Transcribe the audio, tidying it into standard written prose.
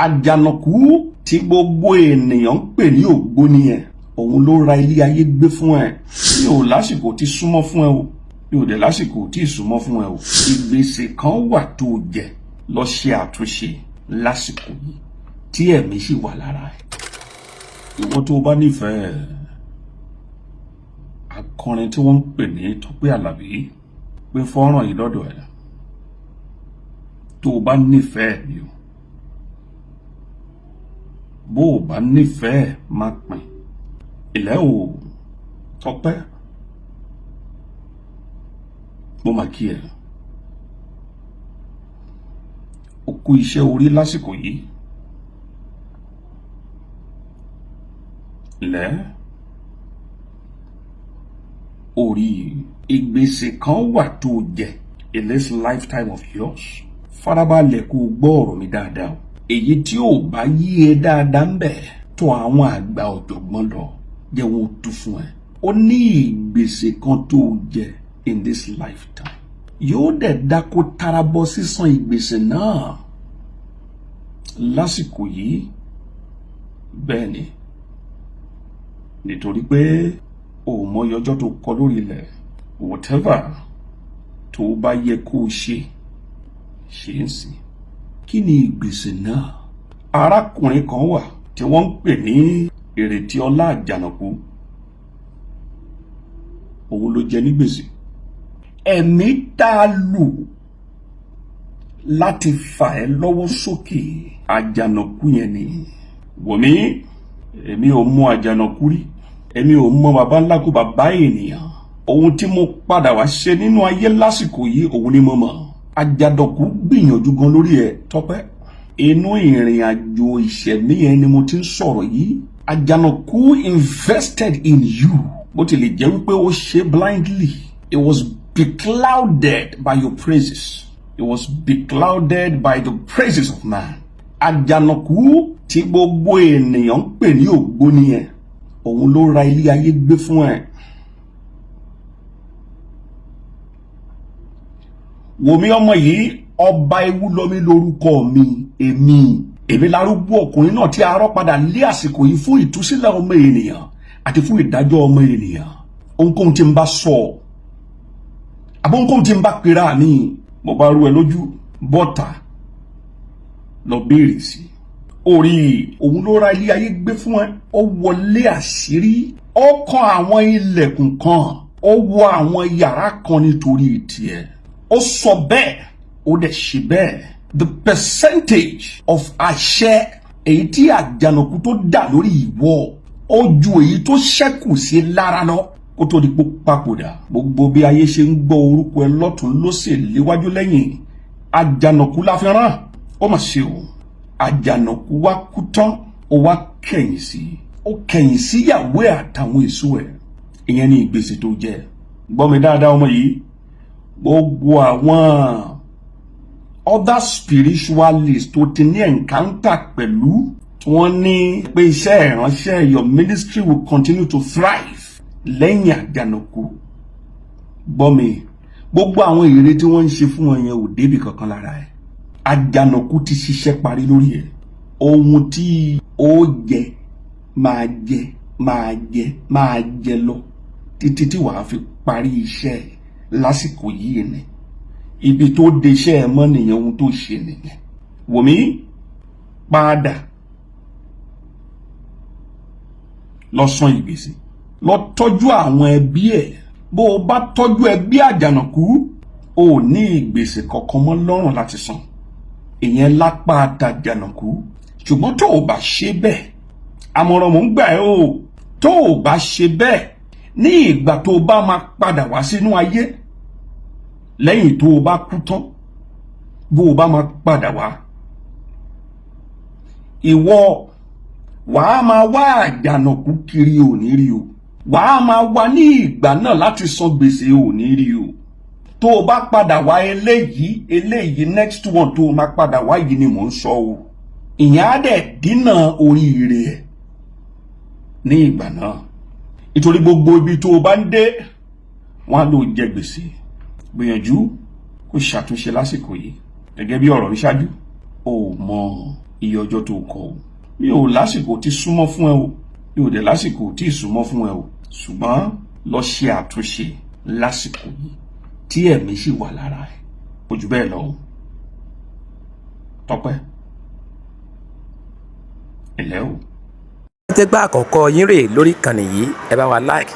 Àjànàkú tí gbogbo ènìyàn ń pè ní ògbóni yẹn, òun ló ra ilé ayé gbé fún ẹ. Mi ò lásìkò tí súnmọ́ fún ẹ o, mi ò dẹ̀ lásìkò tí ì súnmọ́ fún ẹ o. Ìgbésẹ̀ kan wà tó jẹ, lọ ṣe àtúnṣe lásìkò yìí tí ẹ̀mí sì wà lára ẹ. Ìwọ tó o bá nífẹ̀ẹ́ akọrin tí wọ́n ń pè ní Tọ́pẹ́ Àlàbí, pé fọ́nrán yìí lọ́dọ̀ ẹ̀. Tó o bá nífẹ̀ẹ́ mi o, bó o bá nífẹ̀ẹ́, má pín ilẹ̀ o. Tọ́pẹ́, mo mà kí ẹ, o kú iṣẹ́ orí lásìkò yìí. Lẹ́ orí ìgbésẹ̀ kan wà tó jẹ in this lifetime of yours. Farabalẹ̀ kó o gbọ́ ọ̀rọ̀ mi dáadáa o. Èyí tí ò bá yí ẹ dáadáa ń bẹ̀, tọ̀ àwọn àgbà ọ̀jọ̀gbọ́n lọ, jẹ́ wọn tú fún ẹ. Ó ní ìgbésẹ̀ kan tó jẹ in this lifetime, yóò dẹ̀ dákó tara bọ́ sísan ìgbésẹ̀ náà lásìkò yìí. Bẹ́ẹ̀ ni, nítorí pé o ò mọyì ọjọ́ tó kọ lórí ilẹ̀. Whatever tó bá yẹ kó o ṣe, ṣe ń sìn. Kí ni ìgbésẹ̀ náà? Arákùnrin kan wà tí wọ́n ń pè ní Ìrètí Ọlá Àjànàkú, òun ló jẹ ní gbèsè. Ẹ̀mí tá a lò láti fà ẹ́ lọ́wọ́ sókè, Àjànàkú yẹn ni. Wòmí, èmi ò mú Àjànàkú rí, èmi ò mọ bàbá ńlá kó bàbá ènìyàn. Ohun tí mo padà wá ṣe nínú ayé lásìkò yìí, òun ni mo mọ̀. Àjànàkú gbìyànjú gan lórí ẹ̀, Tọ́pẹ́. Inú ìrìn àjò ìṣẹ̀mí yẹn ni mo ti ń sọ̀rọ̀ yìí. Àjànàkú invested in you, bó tilẹ̀ jẹ́ wípé ó ṣe blindly. It was beclouded by your praises. It was beclouded by the praises of man. Àjànàkú tí gbogbo ènìyàn ń pè ní ògbóni yẹn, òun ló ra ilé ayé gbé fún ẹ. Wòmí ọmọ yìí, ọba ewu lọmí lórúkọ mi. Èmi larúgbó ọkùnrin náà tí arọ́ padà lé àsìkò yìí fún ìtúsílẹ̀ ọmọ ènìyàn àti fún ìdájọ́ ọmọ ènìyàn. Ohunkóhun tí n bá sọ àbọ̀ ohunkóhun tí n bá pera mi, mo bá rú ẹ lójú, bọ́tà lọ béèrè sí orí. Òun ló ra ilé ayé gbé fún ẹ. Ó wọlé àṣírí, ó kan àwọn ilẹ̀kùn kan, ó wọ àwọn yàrá kan nítorí tiẹ̀. Ó sọ bẹ́ẹ̀, ó dẹ̀ ṣe bẹ́ẹ̀. The percentage of àṣẹ èyí tí Àjànàkú tó dà lórí ìwọ, ó ju èyí tó ṣẹ́kù sí lára lọ kó tó di papòdà. Gbogbo bí ayé ṣe ń gbọ́ orúkọ ẹ lọ́tún lọ́sẹ̀, léwájú lẹ́yìn, Àjànàkú la fi rán. Ó mà ṣe o. Àjànàkú wá kú tán, ó wá kẹ̀yìn sí, ó kẹ̀yìn síyàwó ẹ̀ àtàwọn èso ẹ̀. Ìyẹn ní ìgbésẹ̀ tó jẹ́. Gbọ́ mi dáadáa, ọmọ yìí. Gbogbo àwọn other spiritualists tó ti ní encounter pẹ̀lú, tí wọ́n ní pé iṣẹ́ ìránṣẹ́, your ministry will continue to thrive lẹ́yìn Àjànàkú, gbọ́ mi, gbogbo àwọn èrè tí wọ́n ń ṣe fún wọn yẹn ò débi kankan lára ẹ̀. Àjànàkú ti ṣiṣẹ́ parí lórí ẹ̀. Ohun tí ó jẹ, máa jẹ, máa jẹ, máa jẹ lọ títí tí wàá fi parí iṣẹ́ lásìkò yìí ni. Ibi tó de iṣẹ́ ẹ mọ́ nìyẹn, ohun tó ṣe nìyẹn. Wòmí, padà lọ san ìgbésẹ̀, lọ tọ́jú àwọn ẹbí ẹ̀. Bó o bá tọ́jú ẹbí Àjànàkú, o ò ní ìgbésẹ̀ kankan mọ́ lọ́rùn láti san. Ìyẹn lápá àtàjànàkú. Ṣùgbọ́n tó o bá ṣe bẹ́ẹ̀, àmọ̀ràn mò ń gbà ẹ́ o, tó o bá ṣe bẹ́ẹ̀, ní ìgbà tó o bá máa padà wá sínú ayé lẹ́yìn tó o bá kú tán, bó o bá máa padà wá, ìwọ wàá máa wá Àjànàkú kiri, ò ní rí o. Wàá máa wá ní ìgbà náà láti san gbèsè, ò ní rí o. Tó o bá padà wá eléyìí, eléyìí next one tó o máa padà wá yìí ni mò ń sọ o. Ìyẹn á dẹ̀ dínà oríire ẹ̀ ní ìgbà náà, nítorí gbogbo ibi tó o bá ń dé, wọn á lò jẹ gbèsè. Gbìyànjú kó ṣàtúnṣe lásìkò yìí. Gẹ́gẹ́ bí ọ̀rọ̀ mi ṣáájú, o mọ Iye ọjọ́ tó kọ o, mi ò lásìkò tí súnmọ́ fún ẹ o, mi ò dẹ̀ lásìkò tí ì súnmọ́ fún ẹ o, ṣùgbọ́n lọ ṣe àtúnṣe lásìkò yìí tí ẹ̀mí sì wà lára ẹ̀. Kò jù bẹ́ẹ̀ lọ o. Tọ́pẹ́, ẹ̀lẹ́ o. Jẹ́gbà àkọ́kọ́ yín rè lórí ìkànnì yìí, ẹ bá wa like.